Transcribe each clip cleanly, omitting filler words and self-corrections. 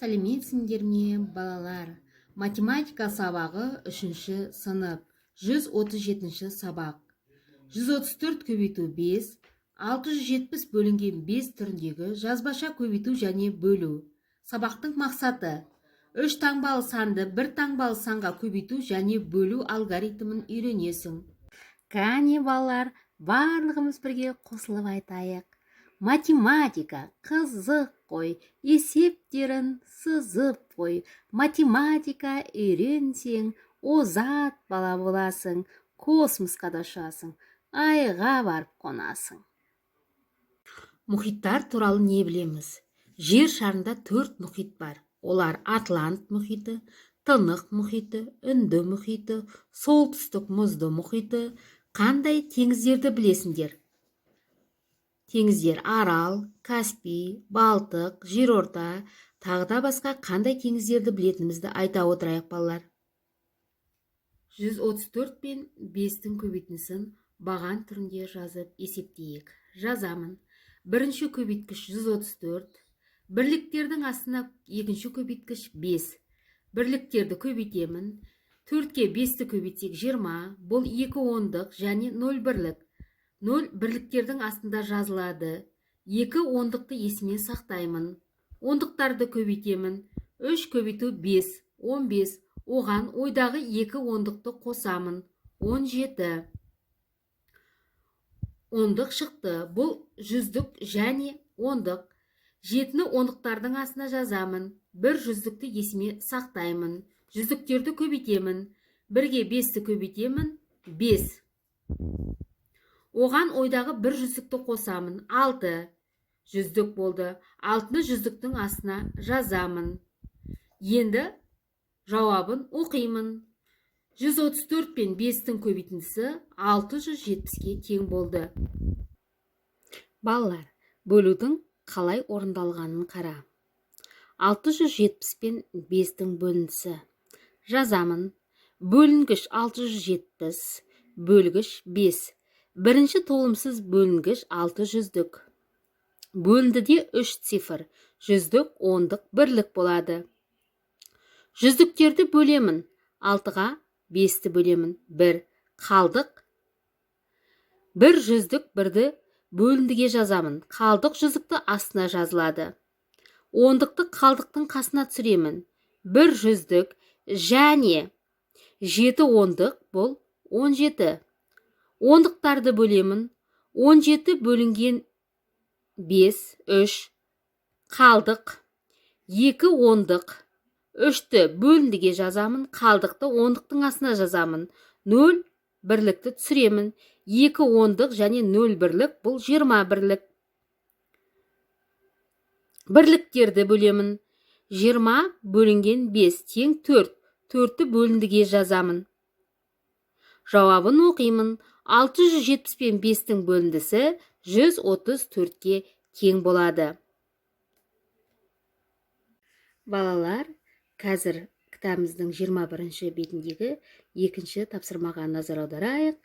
Сәлеметсіңдер ме, балалар? Математика сабағы, үшінші сынып, 137 сабақ. 134 көбейту 5, 670 бөлінген 5 түріндегі жазбаша көбейту және бөлу. Сабақтың мақсаты: үш таңбалы санды бір таңбалы санға көбейту және бөлу алгоритмін үйренесің. Кәне, балалар, барлығымыз бірге қосылып айтайық. Математика қызық қой, есептерін сызып қой. Математика үйренсең, озат бала боласың, космосқа да ұшасың, айға барып қонасың. Мұхиттар туралы не білеміз? Жер шарында төрт мұхит бар. Олар: Атлант мұхиты, Тынық мұхиты, Үнді мұхиты, Солтүстік мұзды мұхиты. Қандай теңіздерді білесіңдер? Теңіздер: Арал, Каспий, Балтық, Жерорта, тағы да басқа. Қандай теңіздерді білетінімізді айта отырайық, балалар. 134 пен 5-тің көбейтіндісін баған түрінде жазып есептейік. Жазамын. Бірінші көбейткіш 134, бірліктердің астына екінші көбейткіш 5. Бірліктерді көбейтемін. Төртке бесті көбейтсек, 20. Бұл екі ондық және нөл бірлік. Нөл бірліктердің астында жазылады. Екі ондықты есіме сақтаймын. Ондықтарды көбейтемін. Үш көбейту бес, 15. Оған ойдағы екі ондықты қосамын, 17 ондық шықты. Бұл жүздік және ондық. Жетіні ондықтардың астына жазамын. Бір жүздікті есіме сақтаймын. Жүздіктерді көбейтемін. Бірге бесті көбейтемін, бес. Оған ойдағы бір жүздікті қосамын, алты жүздік болды. Алтыны жүздіктің астына жазамын. Енді жауабын оқимын. 134 пен 5-тің көбейтіндісі 670-ке тең болды. Балалар, бөлудің қалай орындалғанын қара. 670 пен 5-тің бөліндісі. Жазамын. Бөлінгіш 670, бөлгіш 5. Бірінші толымсыз бөлінгіш 6 жүздік. Бөліндіде 3 цифр: жүздік, ондық, бірлік болады. Жүздіктерді бөлемін. Алтыға бесті бөлемін, бір. Қалдық бір жүздік, бірді бөліндіге жазамын. Қалдық жүздікті астына жазылады. Ондықты қалдықтың қасына түсіремін. Бір жүздік және жеті ондық, бұл 17. Ондықтарды бөлемін. 17 бөлінген бес, үш. Қалдық екі ондық. Үшті бөліндіге жазамын, қалдықты ондықтың астына жазамын. Нөл бірлікті түсіремін. Екі ондық және нөл бірлік, бұл 20 бірлік. Бірліктерді бөлемін. 20 бөлінген бес тең төрт. Төртті бөліндіге жазамын. Жауабын оқимын. 670 пен бестің бөліндісі 134-ке тең болады. Балалар, қазір кітабымыздың 21 бетіндегі екінші тапсырмаға назар аударайық.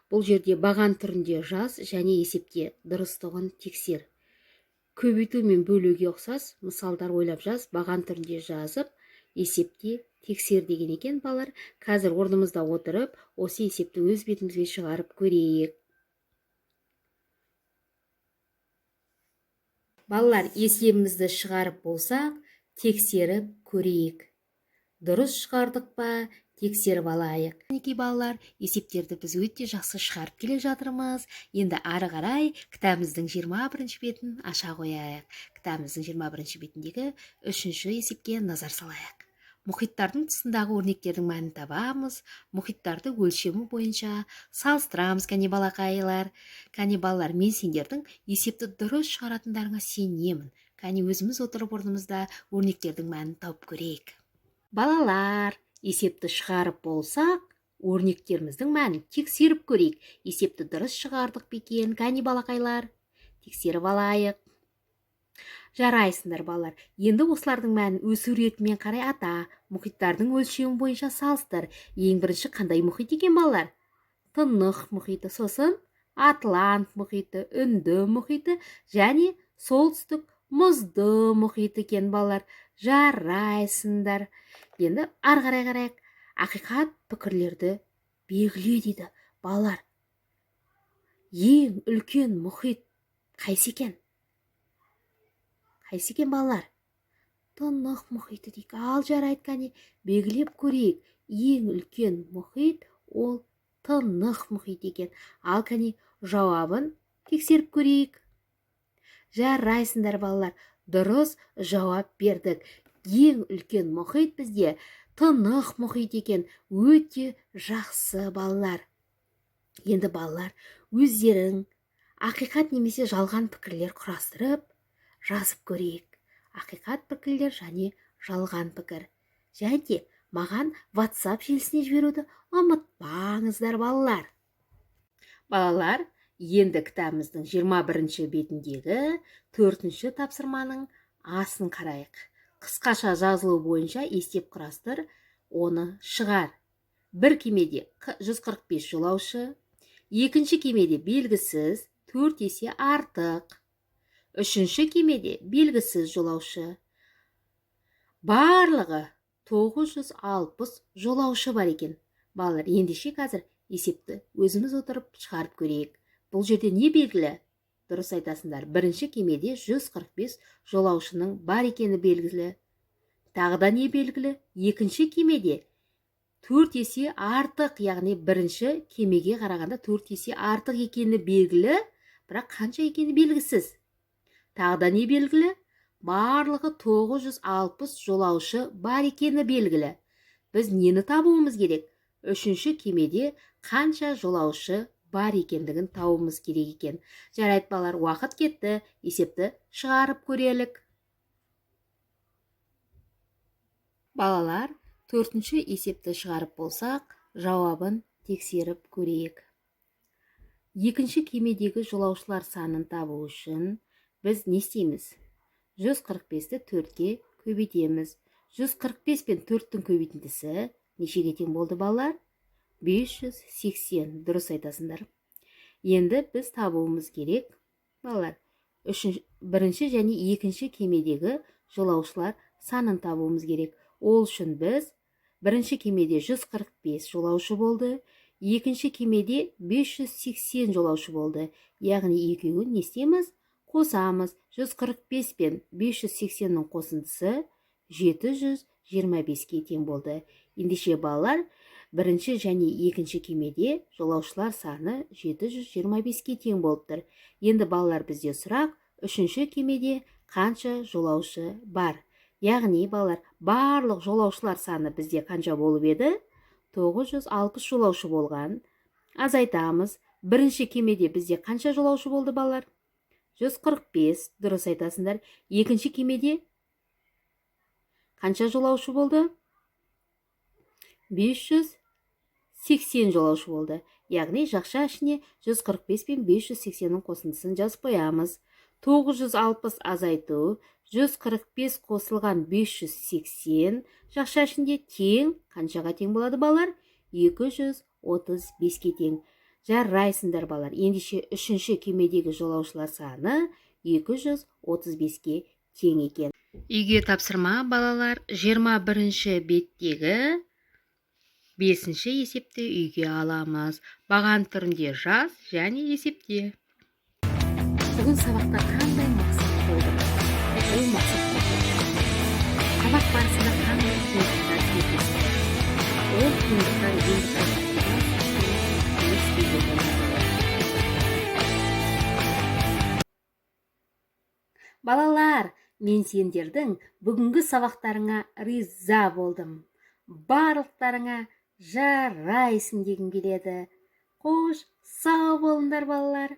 Бұл жерде баған түрінде жаз және есепте, дұрыстығын тексер. Көбейту мен бөлуге ұқсас мысалдар ойлап жаз, баған түрінде жазып, есепте, тексер деген екен. Балалар, қазір орнымызда отырып, осы есепті өз бетімізбен шығарып көрейік. Балалар, есебімізді шығарып болсақ, тексеріп көрейік. Дұрыс шығардық па, тексеріп алайық. Мінекей, балалар, есептерді біз өте жақсы шығарып келе жатырмыз. Енді ары қарай кітабымыздың 21 бетін аша қояйық. Кітабымыздың 21 бетіндегі үшінші есепке назар салайық. Мұхиттардың тұсындағы өрнектердің мәнін табамыз, мұхиттарды өлшемі бойынша салыстырамыз. Кәне, балақайлар, кәне, балалар, мен сендердің есепті дұрыс шығаратындарыңа сенемін. Кәне, өзіміз отырып орнымызда өрнектердің мәнін тауып көрейік. Балалар, есепті шығарып болсақ, өрнектеріміздің мәнін тексеріп көрейік. Есепті дұрыс шығардық па екен? Кәне, балақайлар, тексеріп алайық. Жарайсыңдар, балалар. Енді осылардың мәнін өсу ретімен қарай ата, мұхиттардың өлшемі бойынша салыстыр. Ең бірінші қандай мұхит екен, балалар? Тынық мұхиты, сосын Атлант мұхиты, Үнді мұхиты және Солтүстік Мұзды мұхит екен, балалар. Жарайсыңдар. Енді ары қарай қарайық. Ақиқат пікірлерді белгіле дейді, балалар. Ең үлкен мұхит қайсы екен? Қайсы екен, балалар? Тынық мұхиты дейік. Ал жарайды, кәне, белгілеп көрейік. Ең үлкен мұхит ол Тынық мұхит екен. Ал кәне, жауабын тексеріп көрейік. Жарайсыңдар, балалар, дұрыс жауап бердік. Ең үлкен мұхит бізде Тынық мұхит екен. Өте жақсы, балалар. Енді, балалар, өздерің ақиқат немесе жалған пікірлер құрастырып жазып көрейік. Ақиқат пікірлер және жалған пікір. Және де маған WhatsApp желісіне жіберуді ұмытпаңыздар, балалар. Балалар, енді кітабымыздың 21-ші бетіндегі 4-ші тапсырманың асын қарайық. Қысқаша жазылу бойынша есеп құрастыр, оны шығар. Бір кемеде 145 жолаушы, екінші кемеде белгісіз 4 есе артық, үшінші кемеде белгісіз жолаушы. Барлығы 960 жолаушы бар екен. Балалар, ендеше қазір есепті өзіміз отырып шығарып көрейік. Бұл жерде не белгілі? Дұрыс айтасыңдар. Бірінші кемеде 145 жолаушының бар екені белгілі. Тағы да не белгілі? Екінші кемеде 4 есе артық, яғни бірінші кемеге қарағанда 4 есе артық екені белгілі, бірақ қанша екені белгісіз. Тағы да не белгілі? Барлығы 960 жолаушы бар екені белгілі. Біз нені табуымыз керек? Үшінші кемеде қанша жолаушы бар екендігін табуымыз керек екен. Жарайды, балалар, уақыт кетті. Есепті шығарып көрелік. Балалар, 4-ші есепті шығарып болсақ, жауабын тексеріп көрейік. Екінші кемедегі жолаушылар санын табу үшін біз не істейміз? 145-ті 4-ке көбейтеміз. 145 пен 4-тің көбейтіндісі нешеге тең болды, балалар? 580. Дұрыс айтасыңдар. Енді біз табуымыз керек, балалар, бірінші және екінші кемедегі жолаушылар санын табуымыз керек. Ол үшін біз бірінші кемеде 145 жолаушы болды, екінші кемеде 580 жолаушы болды. Яғни екеуін не істейміз? Қосамыз. 145 пен 580-нің қосындысы 725-ке тең болды. Ендеше, балалар, бірінші және екінші кемеде жолаушылар саны 725-ке тең болып тұр. Енді, балалар, бізде сұрақ, үшінші кемеде қанша жолаушы бар? Яғни, балалар, барлық жолаушылар саны бізде қанша болып еді? 960 жолаушы болған. Азайтамыз. Бірінші кемеде бізде қанша жолаушы болды, балалар? 145. Дұрыс айтасыңдар. Екінші кемеде қанша жолаушы болды? 580 жолаушы болды. Яғни жақша ішіне 145 пен 580-нің қосындысын жазып қоямыз. 960 азайту 145 қосылған 580 жақша ішінде тең қаншаға тең болады, балалар? 235-ке тең. Жарайсыңдар, балалар. Ендеше үшінші кемедегі жолаушылар саны 235-ке тең екен. Үйге тапсырма, балалар, 21-ші беттегі 5-ші есепті үйге аламыз. Баған түрінде жаз және есепте. Бүгін сабақта қандай мақсат қойдық? Ол мақсатқа жеттік. Сабақ барысында қандай қиындықтар кездесті? Ол қиындықтар енді қайталанбас үшін не істеуге болады? Балалар, мен сендердің бүгінгі сабақтарыңа риза болдым. Барлықтарыңа жарайсың дегім келеді. Қош, сау болыңдар, балалар.